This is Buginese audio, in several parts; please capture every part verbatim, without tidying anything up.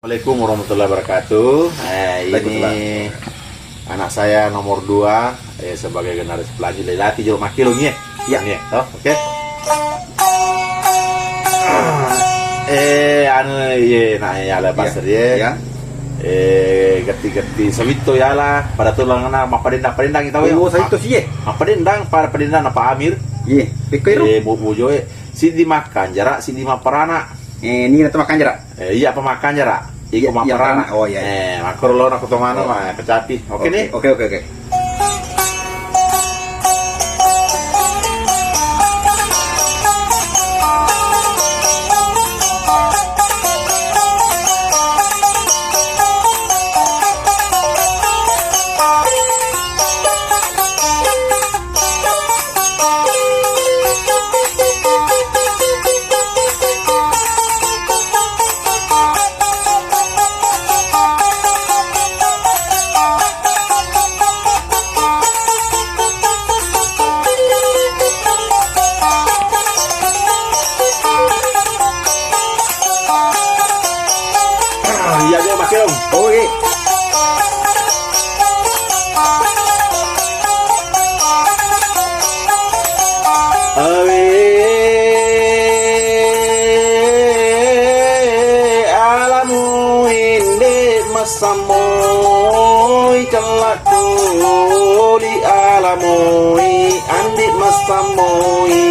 Assalamualaikum warahmatullahi wabarakatuh. Eh, ini anak saya nomor dua, eh, sebagai generasi pelanjut. Lelaki jolo makkelo, nggih. Iya. Nggih, toh, oke. Eh, anu, iye, nah, ya, lepas, iya, ya. Iya. Eh, getti-getti sawitto, ya lah. Pada tulangna mappadendang-padendang, tahu, ya? Oh, sawitto sih, ye. Mappadendang, pada padendang, Pak Amir. Iya. Pekko ero? Eh, bu-, bujoe. Siddi makkanjara, siddi mapparana. Eh, ni natu makkanjara? Eh, iya, apa makkanjara? Iko, iya, iya, mapparana. Oh, iya, iya. Eh, makkoro lo nako tomano, oh, ma, kecapi. Oke, oke, nih? Oke, oke, oke. Iya, dia pakai dong. Oh, iya. Awe alamu inde masamoi kallakku di alamoi andi masamoi.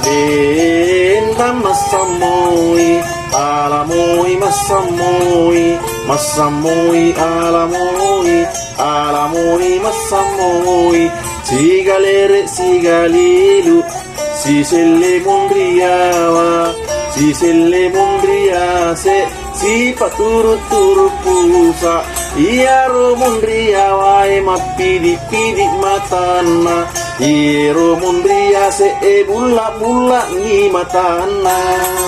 Dendam massamoi, alamoi massamoi, massamoi alamoi, alamoi massamoi. Sigalere sigalilu, siselle munriawa, siselle munriase, sipaturu-turu pusa. Iyaro munriawae mappidi-pidi matanna. Iyaro munriase e bulla-bulla ni matanna.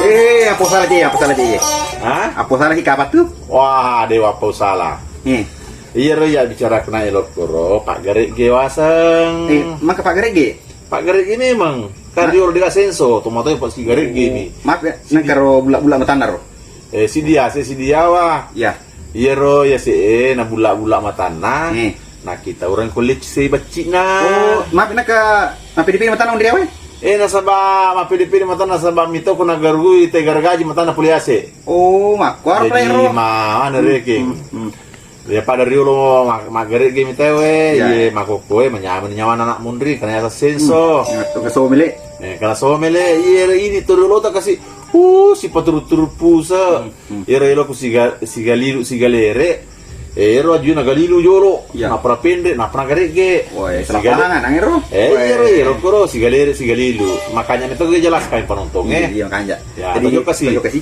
Eh, apa salah je, apa salah je? Hah? Apa salah ki kapattu? Wah, dewa apa salah. Hmm. Iyaro iya bicara kena elokkoro, Pak Garegge waseng. Eh, maka Pak Garegge? Pak Garegge memang. Kan riolo dega senso, tomatoi Pak si Garegge ni. Maaf ya, nengkaro bulla-bulla matanna ro. Eh, sidia, se sidiawa. Ya. Iyaro ya se e na bulla-bulla matanna. Hmm. Na kita orang kulit se baccina. Oh, maaf naka mappidi-pidi matanna munriawa? Eh, nasaba mappidi-pidi matanna nasaba mito ko nagarugui te garagaji matanna puliase. Oh, makkuaro. Jadi, ma anu reke. Hmm, hmm, hmm. Ya pada riolo ma-, maggaregge mi tauwe, ya, iye makokkoe manyameng nyawana anak munri, karena yaseng senso. Hmm, ya, to ke somele. Eh, kala somele, iye ini to riolota kasi, uh, sipaturu-turu pusa. Hmm, hmm. Iyaro eloku siga-, sigalilu, sigalere. Eh, ero ajuna galilu jolo, ya, napra penre, napra garegge. Woi, eh, salah sigalu-, pahangan, angero. Eh, woi, iyaro, iyaro koro, sigalere, sigalilu. Makanya itu gue jelaskan penonton, iya, eh. Iya, makanya. Ya, jadi, tojok kasih. Tojok kasih.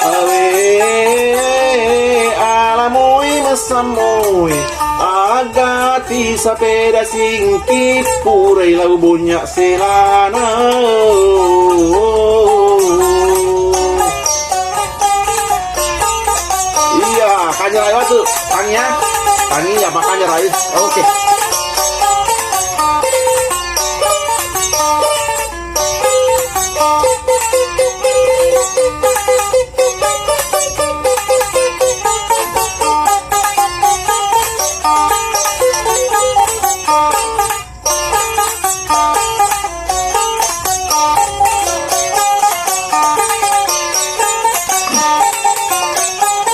Awe alamoi massamoi, agati sapeda singki, purai lau bonyak selana. Iya, kanyarai watu. Tangi ya. Tangi ya, makanya rai. Oke.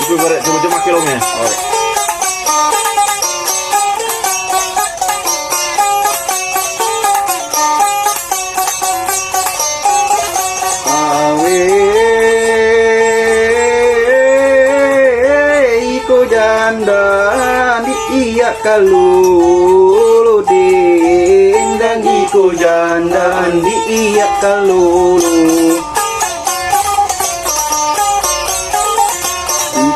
Itu bare, coba-coba kelongnya. Oh. Awe iko janda andi iya kalulu, dendang iko janda andi iya kalulu.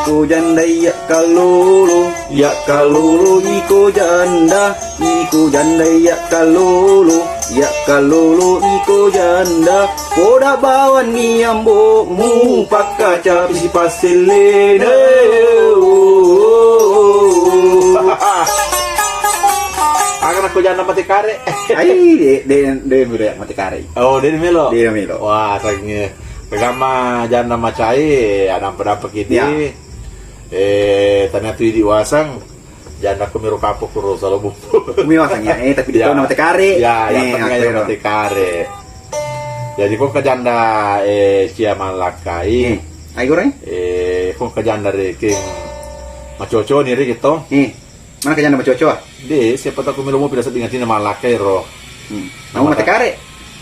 Iko janda iya kalulu, iya kalulu iko janda. Iko janda iya kalulu, iya kalulu iko janda. Poda bawanni ambokmu pakkacapi sipasselena. Ai, de, de, de, melo mate kare. Oh, de melo. De melo. Wah, sange. Kegama janda macai, ada apa-apa kita. Ya. Eh, tanya tu di wasang. Janda ku miro kapo kuro salo bumbu. Kumi wasang ya, eh, tapi di tona mate kare. Ya, ya, eh, tapi kan mate kare. Jadi ko ke janda, eh, cia malakai. Eh, ai goreng? Eh, ko ke janda re king macoco ni re gitu. Eh. Mana ke janda macoco ah? De, siapa tahu melo mopi rasa dengan tina malakai ro. Hmm. Namu mate kare?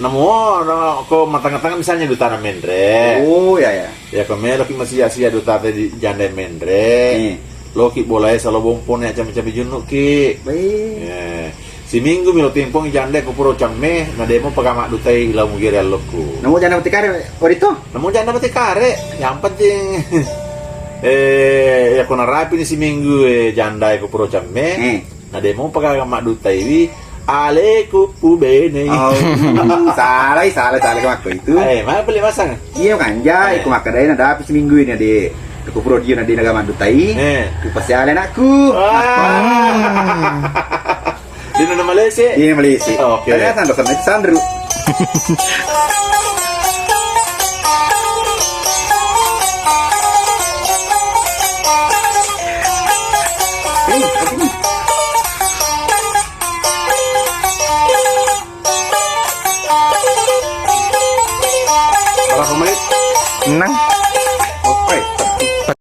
Namu, no, ko matang-matang misalnya dutana menre. Oh, ya, ya. Ya, ko melo ki masih asia dutata di janda menre. Hmm. Lo ki bolai salo bompone cabe-cabe junnu ki. Baik. Ya. Siminggu milo tempong janda ko puro camme, na demo pagama dutai lau mugere allokku. Namu janda mate kare, orito? Namu janda mate kare, yang penting eh, ya ko narapi ni siminggu, eh, janda ko puro camme. Hmm. Na de mo pagaga maddutaiwi, aleku pubene. Oh, salah, salah, salah makko itu. Eh, mana beli masang? Iya kanja, eh, ku makkedai na dapi seminggu ini ade. Ku puro dio na de naga maddutai. Eh. Ku pasti ale anakku. Wah. Dino na Malaysia? Iya Malaysia. Oke. Ternyata anda sama itu Sandru.